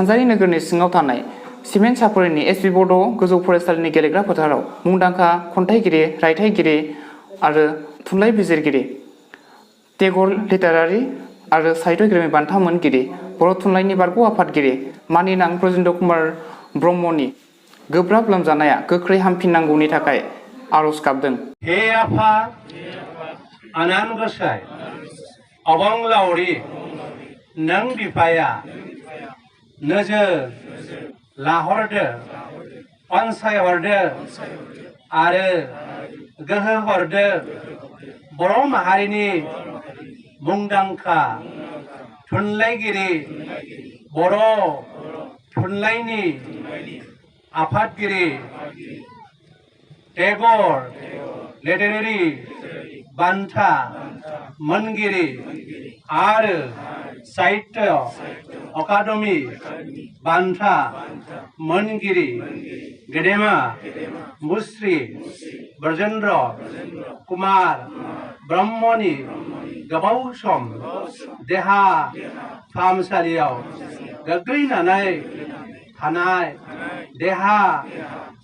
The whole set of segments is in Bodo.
सानजारि नोगोरनि सिङाव थानाय सिमेन्ट सापरिनि एसबि बड' गोजौ फरायसालिनि गेलेग्रा फोथाराव मुंदांखा खन्थाइगिरि, रायथाइगिरि आरो थुनलाइ बिजिरगिरि, टेगर लिटारारि आरो साहित्य एकाडेमि बान्था मोनगिरि, बर' थुनलाइनि बारग' आफादगिरि मानिनां ब्रजेन्द्र कुमार ब्रह्मनि गोब्राब लोमजानाया गोख्रै हामफिननांगौनि थाखाय आर'ज गाबदों। हे आफा आनान गसाइ अबंलावरि नों बिफाया नोजोर लाहरदो, अनसायहरदो आरो गोहो हरदो। बर' माहारिनि मुंदांखा थुनलाइगिरि, बर' थुनलाइनि आफादगिरि टेगर लिटारेरि बान्था मोनगिरि आरो साहित्य अकादेमि बान्था मोनगिरि गेदेमा मुस्रि ब्रजेन्द्र कुमार ब्रह्मनि गोबाव सम देहा फाहामसालियाव गोग्लैनानै थानाय देहा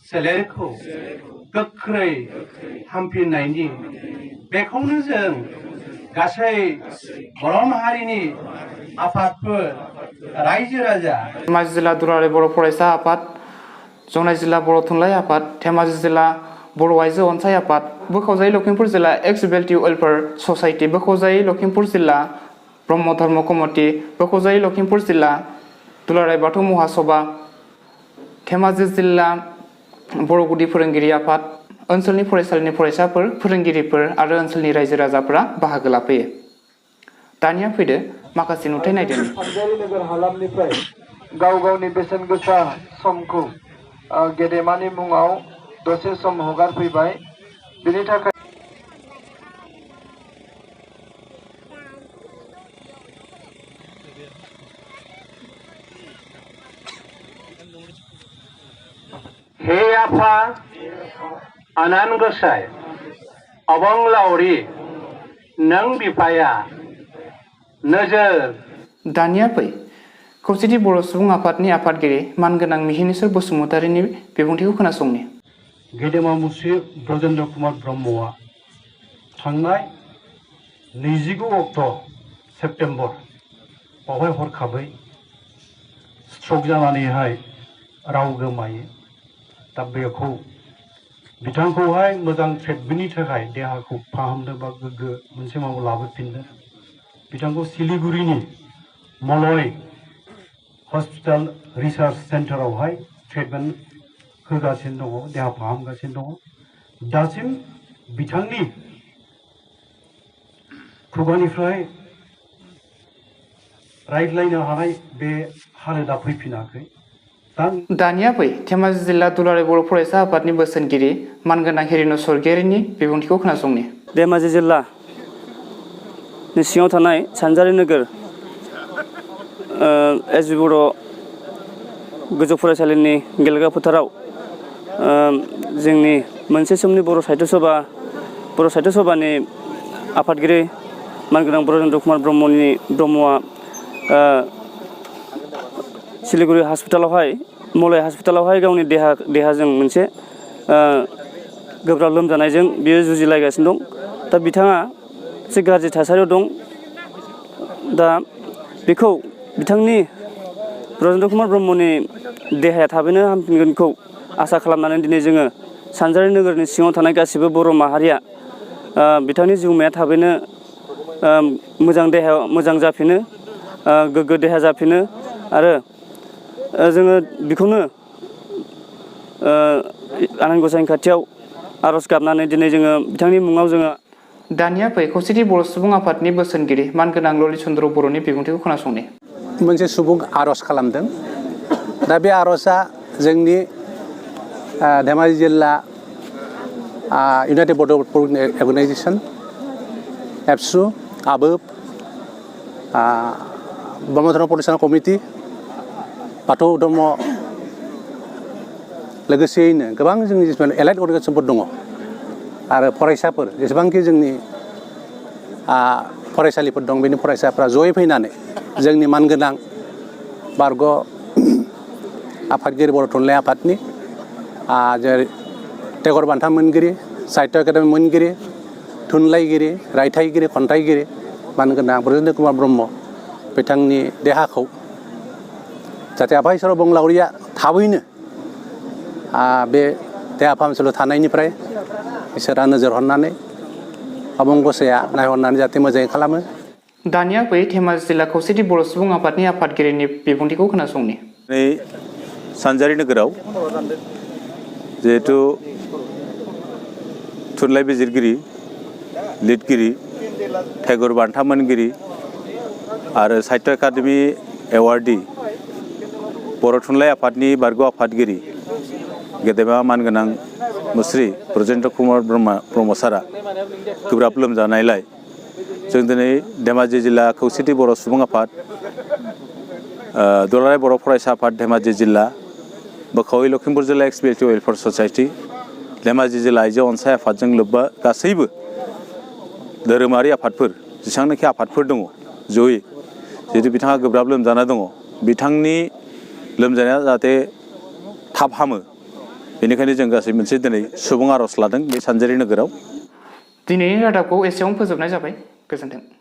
सोलेरखौ गोख्रै हामफिननायनि बेखौनो जों गासै बर' माहारिनि आफादफोर, रायजो राजा, धेमाजि जिल्ला दुलाराय बर' फरायसा आफाद, जनाय जिल्ला बर' थुनलाइ आफाद, धेमाजि जिल्ला बर' आइजो अनसाइ आफाद, बोखावजायै लखिमपुर जिल्ला एक्स बेल्टि वेलफेयार ससाइटि, बोखावजायै लखिमपुर जिल्ला ब्रह्म धर्म कमिटि, बोखावजायै लखिमपुर जिल्ला दुलाराय बाथौ महासभा, धेमाजि जिल्ला बर' गुदि फोरोंगिरि आफाद, ओनसोलनि फरायसालिनि फरायसाफोर, फोरोंगिरिफोर आरो ओनसोलनि रायजो राजाफोरा बाहागो लाफैयो। दानिया फैदो माखासे नुथाय नायदोनि। सानजारि नोगोर हालामनिफ्राय गाव गावनि बेसेन गोसा समखौ गेदेमानि मुङाव दसे सम हगारफैबाय। बेनि थाखाय हे आफा आनान गसाइ अबंलावरि नों बिफाया नोजोर। दानिया फै खौसेथि बर' सुबुं आफादनि आफादगिरि मानगोनां मिहिनीश्वर बसुमतारिनि बिबुंथिखौ खोनासंनि। गेदेमा मुस्रि ब्रजेन्द्र कुमार ब्रह्मआ थांनाय 29 अक्ट' सेप्तेम्बर बावहाय हरखाबै स्ट्रक जानानैहाय राव गोमायो। दा बेखौ बिथांखौहाय मोजां ट्रिटमेन्टनि थाखाय देहाखौ फाहामनो बा गोग्गो मोनसे माबायाव लाबोफिननो बिथांखौ सिलिगुरिनि मलय हस्पिटाल रिसार्च सेन्टारावहाय ट्रिटमेन्ट होगासिनो दङ, देहा फाहामगासिनो दङ। दासिम बिथांनि खुगानिफ्राय रायज्लायनो हानाय बे हालोदा फैफिनाखै। दानिया फै धेमाजि जिल्ला दुलाराय बर' फरायसा आफादनि बोसोनगिरि मानगोनां हिरेन स्वर्गियारिनि बिबुंथिखौ खोनासंनि। धेमाजि जिल्लानि सिङाव थानाय सानजारि नोगोर एसबि बर' गोजौ फरायसालिनि गेलेग्रा फोथाराव जोंनि मोनसे समनि बर' साहित्य सभानि आफादगिरि मानगोनां ब्रजेन्द्र कुमार ब्रह्मआ सिलिगुरि हस्पिटालावहाय मलय हस्पिटालावहाय गावनि देहाजों मोनसे गोब्राब लोमजानायजों बियो जुजिलायगासिनो दं। दा बिथाङा एसे गाज्रि थासारियाव दं। दा बेखौ बिथांनि ब्रजेन्द्र कुमार ब्रह्मनि देहाया थाबैनो हामफिनगोनखौ आसा खालामनानै दिनै जोङो सानजारि नोगोरनि सिङाव थानाय गासिबो बर' माहारिया बिथांनि जिउमाया थाबैनो मोजां जाफिनो, गोग्गो देहा जाफिनो आरो जोङो बेखौनो आनान गसाइनि खाथियाव आर'ज गाबनानै दिनै जोङो बिथांनि मुङाव जोङो। दानिया फै खौसेथि बर' सुबुं आफादनि बोसोनगिरि मानगोनां ललित चन्द्र बर'नि बिबुंथिखौ खोनासंनि। मोनसे सुबुं आर'ज खालामदों। दा बे आर'जआ जोंनि धेमाजि जिल्ला इउनाइटेड बड' अर्गेनाइजेसन एबसु, आबोब, ब्रह्म धर्म प्रटेकसन कमिटि, बाथौ धर्म लोगोसेयैनो गोबां जोंनि जेसेबां एलाइड अर्गानाइजेसनफोर दङ आरो फरायसाफोर जेसेबांखि जोंनि फरायसालिफोर दं बेनि फरायसाफ्रा जयै फैनानै जोंनि मानगोनां बारग' आफादगिरि बर' थुनलाइ आफादनि जेरै टेगर बान्था मोनगिरि साहित्य एकाडेमि मोनगिरि थुनलाइगिरि रायथाइगिरि खन्थाइगिरि मानगोनां ब्रजेन्द्र कुमार ब्रह्म बिथांनि देहाखौ जाहाथे आफा इसोर अबंलावरिया थाबैनो बे देहा फाहामसालियाव थानायनिफ्राय इसोरा नोजोर हरनानै अबं गसाइया नायहरनानै जाहाथे मोजाङै खालामो। दानिया बै धेमाजि जिल्ला खौसेथि बर' सुबुं आफादनि आफादगिरिनि बिबुंथिखौ खोनासंनि। सानजारि नोगोराव जिहेतु थुनलाइ बिजिरगिरि लिरगिरि टेगर बान्था मोनगिरि आरो साहित्य एकाडेमि एवार्डी बर' थुनलाइ आफादनि बारग' आफादगिरि गेदेमा मानगोनां मुस्रि ब्रजेन्द्र कुमार ब्रह्म सारा गोब्राब लोमजानायलाय जों दिनै धेमाजि जिल्ला खौसेथि बर' सुबुं आफाद दुलाराय बर' फरायसा आफाद धेमाजि जिल्ला बोखावै लखिमपुर जिल्ला एक्सबिलिटि वेलफेयार ससाइटि धेमाजि जिल्ला आइजो अनसाय आफादजों लोब्बा गासैबो धोरोमारि आफादफोर जेसेबांनाखि आफादफोर दङ जयै जिहेतु बिथाङा गोब्राब लोमजाना दङ बिथांनि लोमजानाया जाहाथे थाब हामो बेनिखायनो जों गासै मोनसे दिनै सुबुं आर'ज लादों बे सानजारि नोगोराव। दिनैनि रादाबखौ एसेयावनो फोजोबनाय जाबाय। गोजोन्थों।